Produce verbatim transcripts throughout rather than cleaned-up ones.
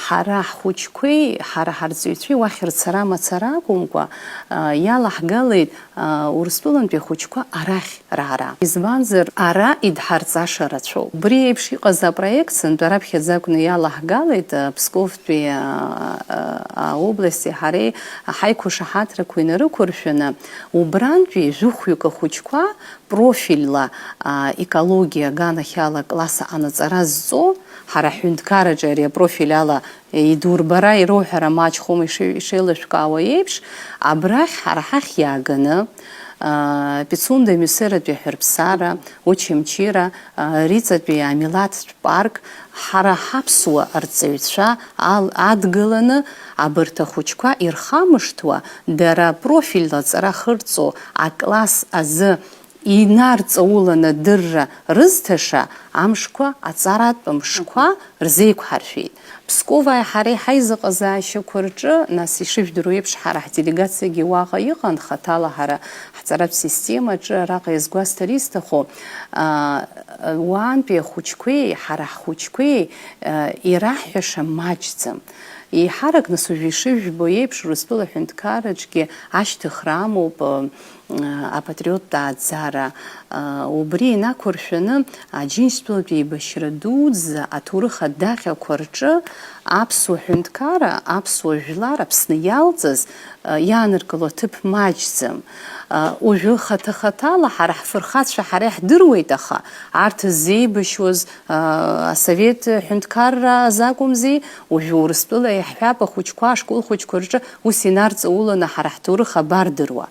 Ҳара ҳхәыҷқәеи ҳара ҳарҵаҩцәеи уахь рцара мацара акәымкәа, а, иалаҳгалеит, а, Урыстәылантәи ахәыҷқәа арахь раара. Избанзар, ара идҳарҵаша рацәоуп. Убри еиԥш иҟаз апроект сынтәа раԥхьаӡа акәны иалаҳгалеит, а, Псковтәи, а, а, аобласти ҳареи ҳаиқәышаҳаҭрақәа инарықәыршәаны, убрантәи жәохәҩык ахәыҷқәа профильла, а, екологиа аганахьала класс аҟны аҵара зҵо, ҳара ҳҳәынҭқарраҿы ари апрофиль ала идурбара, ироуҳәара маҷхома ишеи-, ишеилышәкаауа еиԥш, абрахь ҳара ҳахь иааганы, а, Пицунда Миусератәи аҳәырԥсара, Очамчыра, а, Риҵатәи амилаҭтә парк, ҳара ҳаԥсуа арҵаҩцәа ал-, адгыланы, абарҭ ахәыҷқәа ирхамышҭуа, дара профильла аҵара хырҵо акласс азы инарҵаулан адырра рызҭаша амшқәа, аҵаратә мшқәа рзеиқәҳаршәеит. Псковааи ҳареи ҳаизыҟазаашьақәа рҿы, нас, ишыжәдыруа еиԥш, ҳара ҳделегациагьы уаҟа иҟан, хаҭала ҳара ҳҵаратә системаҿы, араҟа иазгәасҭар исҭаху, аа, уаантәи ахәыҷқәеи ҳара ҳхәыҷқәеи, аа, ираҳҳәаша маҷӡам. Еиҳарак, нас, уажә ишыжәбо еиԥш, Урыстәыла аҳәынҭқарраҿгьы ашьҭыхра амоуп, аа, апатриоттә ааӡара, аа, убри инақәыршәаны, Аџьынџьтәылатә еибашьра дуӡӡа аҭоурых адаҟьақәа рҿы аԥсуа ҳәынҭқарра, аԥсуа жәлар Аԥсны иалҵыз, аа, иааныркыло аҭыԥ маҷӡам. Уажәы хаҭа-хаҭала ҳара ҳфырхацәа ҳара иаҳдыруеит, аха арҭ ззеибашьуаз, аа, асовет ҳәынҭқарра азы акәымзи, уажәы Урыстәыла иаҳҳәап, ахәыҷқәа, ашкол хәыҷқәа рҿы ус инарҵауланы ҳара ҳҭоурых абардыруа.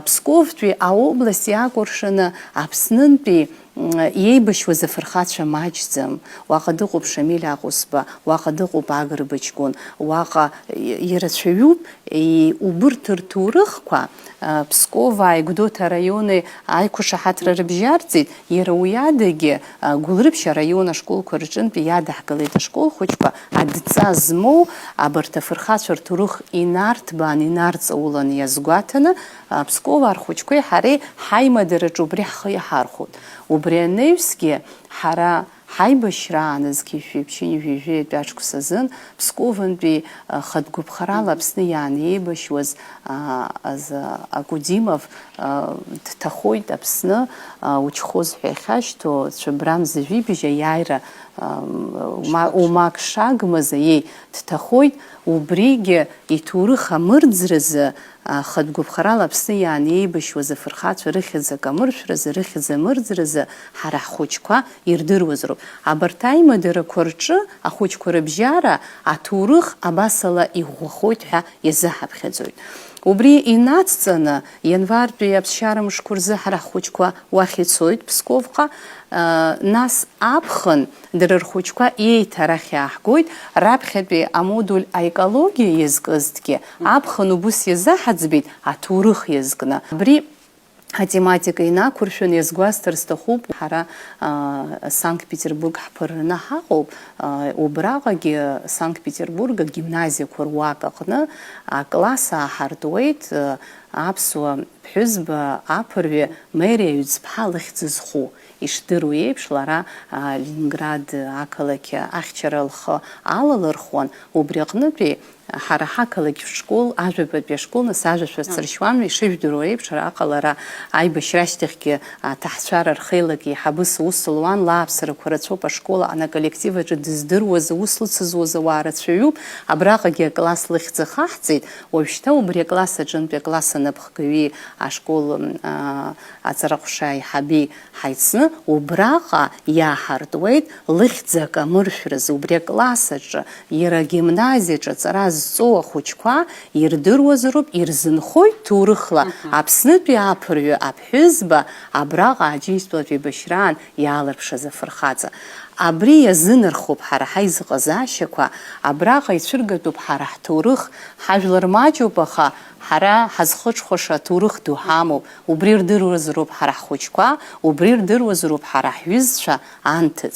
Псковтәи аобласт иакәыршаны Аԥснынтәи, м, иеибашьуаз афырхацәа маҷӡам. Уаҟа дыҟоуп Шамиль Аҟәысба, уаҟа дыҟоуп Агрба ҷкәын, уаҟа и-, ирацәаҩуп, и-, убырҭ рҭоурыхқәа, а, Псковааи Гәдоуҭа араиони аиқәышаҳаҭра рыбжьарҵеит, иара уи адагьы, а, Гәылрыԥшь араион ашколқәа рҿынтә иадаҳкылеит ашкол хәыҷқәа адҵа змоу абарҭ афырхацәа рҭоурых инарҭбаан, инарҵаулан иазгәаҭаны, а, Псковаа рхәыҷқәеи ҳареи ҳаимадараҿы убри ҳхы иаҳархәоит. Убри анаҩсгьы ҳара ҳаибашьраанызгьы шәи ԥшьынҩажәи жәаҩатәи аҿкәсазын Псковынтәи, а, хатә гәаԥхарала Аԥсны иааны еибашьуаз, а, азы Акудимов, а, дҭахоит Аԥсны, а, учхоз ҳәа иахьашьҭоу Цәыбрам Зажәибжь аиааира, а, ма-, умак шагмыз, аиеи, дҭахоит, убригьы иҭоурых амырӡразы, Ахатә гәаԥхарала Аԥсны иааны еибашьуаз афырхацәа рыхьӡ акамыршәразы, рыхьӡ амырӡразы ҳара ҳхәыҷқәа ирдыруазароуп. Абарҭ аимадарақәа рҿы ахәыҷқәа рыбжьара аҭоурых абасала иӷәӷәахоит ҳәа иазыҳаԥхьаӡоит. Убри инацҵаны, ианвартәи аԥсшьара мшқәа рзы ҳара ҳхәыҷқәа уахь ицоит, Псковҟа, нас аԥхын Дара рхәыҷқәа еиҭа арахь иааҳгоит, раԥхьатәи амодуль аекологиа иазкызҭгьы, аԥхын убыс иазаҳаӡбеит аҭоурых иазкны. Абри атематика инақәыршәаны иазгәасҭар сҭахуп, ҳара, аа, Санкт-Петербург ҳԥырраны ҳаҟоуп, аа, убраҟагьы Санкт-Петербург агимназиақәа руак аҟны акласс ааҳартуеит, аа, аԥсуа ԥҳәызба аԥырҩы Мери Аҩӡԥҳа лыхьӡ зху. Ишдыру еиԥш, лара, а, Ленинград ақалақь ахьчара лхы алалырхуан, убри аҟнытәи ҳара ҳақалақь школ, ажәабатәи ашкол, нас ажәа шәацыршьуан, ишыжәдыруа еиԥш, араҟа лара аибашьра ашьҭахьгьы аҭаҳцәара рхеилак еиҳабыс аус луан, лааԥсарақәа рацәоуп ашкол аҟны аколлектив аҿы дыздыруаз, аус лыцызуаз ауаа рацәаҩуп, абраҟагьы акласс лыхьӡ ахаҳҵеит, уажәшьҭа убри акласс аҿынтәи акласс анапхгаҩи ашкол, м, а, аҵараҟәша аиҳаби ҳаицны, убраҟа иаҳартуеит лыхьӡ акамыршәразы, убри акласс аҿы, иара агимназиаҿы аҵара зҵоу ахәыҷқәа ирдыруазароуп, ирзынхоит ҭоурыхла Аԥснытәи аԥырҩы аԥҳәызба абраҟа Аџьынџьтәылатә еибашьраан иаалырԥшыз афырхаҵа. Абри иазынархоуп ҳара ҳаизыҟазаашьақәа, абраҟа ицәыргатәуп ҳара ҳҭоурых, ҳажәлар маҷуп, аха ҳара ҳазхыҽхәаша аҭоурых ду ҳамоуп, убри рдыруазароуп ҳара ҳхәыҷқәа, убри рдыруазароуп ҳара ҳҩызцәа анҭыҵ.